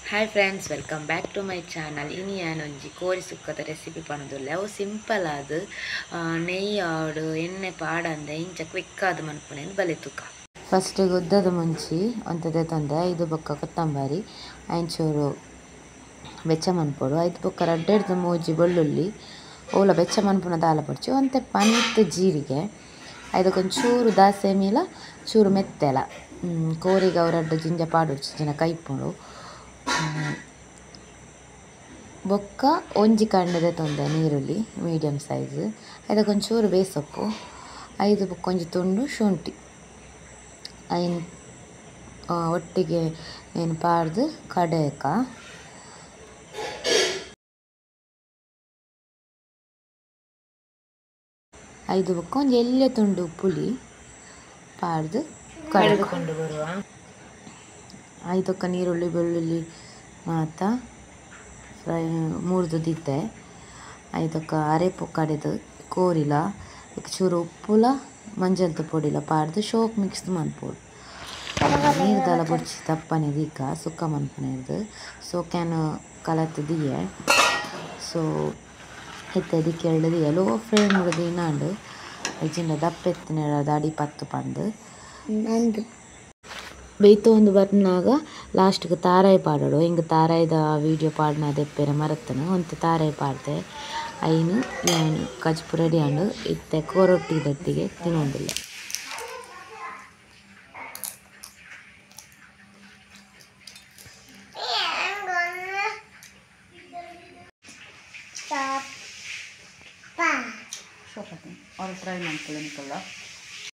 Hi friends, welcome back to my channel. ಇನಿ ಯಾನೊಂಜಿ ಕೋರಿ ಸುಕ್ಕದ recipe ಪನೊಂದುಲ್ಲೆ. ಅವು ಸಿಂಪಲ್ ಆದ್ ನೆಯ್ಯಿ ಆವಡ್ ಎಣ್ಣೆ ಪಾಡಂದೆ ಇಂಚ ಕ್ವಿಕ್ ಆದ್ ಮನ್ಪುನೆನ್ ಬಲೆ ತೂಕ. ಫಸ್ಟ್ ಉದ್ದದ ಮುಂಚಿ ಒಂತೆ ತೊಂದೆ ಐದು ಬೊಕ್ಕ ಕೊತ್ತಂಬರಿ ಐಂಚೂರು ಬೆಚ್ಚ ಮನ್ಪೊಡು. ಐದು ಬೊಕ್ಕ ರಡ್ಡೆಡ್ದ್ ಮೂಜಿ ಬೆಳ್ಳುಳ್ಳಿ ಓಲ ಬೆಚ್ಚ ಮನ್ಪುನ ದಾಲ ಪೊಡ್ಚಿ. ಒಂತೆ ಪನಿತ್ ಜೀರಿಗೆ ಐದಕ್ಕೊಂಚೂರು ದಾಸೆಮಿಲ ಚೂರು ಮೆತ್ತೆಲ ಕೋರಿಗೆ ಅವು ರಡ್ಡ್ ಜಿಂಜ ಪಾಡೊಡ್ಚಿ ಜಿನ ಕೈಪುಂಡು. ಬೊಕ್ಕ ಒಂಜಿ ಕಂಡದ ತೊಂದೆ ನೀರುಳ್ಳಿ ಮೀಡಿಯಂ ಸೈಜ್ ಐದಕ್ಕೊಂಚೂರು ಬೇಸೊಪ್ಪು ಐದು ಬೊಕ್ಕ ಒಂಜಿ ತುಂಡು ಶುಂಠಿ ಐನ್ ಒಟ್ಟಿಗೆ ಏನು ಪಾಡ್ದು ಕಡೆಕ ಐದು ಬೊಕ್ಕ ಒಂಜಿ ಎಲ್ಯ ತುಂಡು ಪುಳಿ ಪಾಡ್ದು ಕಡೆದುಕೊಂಡು ಬರುವ. ಐದಕ್ಕ ನೀರುಳ್ಳಿ ಬೆಳ್ಳುಳ್ಳಿ ಮಾತ ಫ್ರೈ ಮುರಿದು ದಿತ್ತೆ. ಐದಕ್ಕ ಅರೆಪು ಕಡೆದು ಕೋರಿಲ ಚೂರು ಉಪ್ಪುಲ ಮಂಜಲ್ದ ಪೊಡಿಲ ಪಾಡ್ದು ಶೋಕ್ ಮಿಕ್ಸ್ ಮನ್ಪೊಡು. ನೀರು ದಾಲ ಬೊಡ್ಚಿ ತಪ್ಪನೆ ದೀಕ ಸುಕ್ಕ ಮನ್ಪುನೆರ್ದ್ ಸೊ can ಕಲತ್ ದಿಯೆ. ಸೊ ಇತ್ತೆ ದಿಕ್ಕೆ ಎಳ್ಳು ದಿಯೆ ಲೋ ಫ್ಲೇಮ್ ದೀನಾಂಡ್ ಇಜ್ಜಿಂಡ ದಪ್ಪ ಎತ್ತಿನ ಅಡಿ ಪತ್ತು ಪಂದ್ ಬೇಯ್ತೊಂದು ಬರ್ನಾಗ ಲಾಸ್ಟ್ಗೆ ತಾರಾಯಿ ಪಾಡೋಡು. ಹಿಂಗೆ ತಾರಾಯ್ದ ವೀಡಿಯೋ ಪಾಡ್ನ ದೆಪ್ಪೆರೆ ಮರತ್ತನ ಒಂತೆ ತಾರಾಯಿ ಪಾಡ್ದೆ ಐನು ಏನು ಕಜ್ಪು ರೆಡಿ ಆಂಡು. ಇತ್ತೆ ಕೋರೊಟ್ಟಿ ದೊಟ್ಟಿಗೆ ತಿನ್ನೊಂದಿಲ್ಲ. ಟ್ರೈ ಮಾಡ್ಕೊಳ್ಳಿ.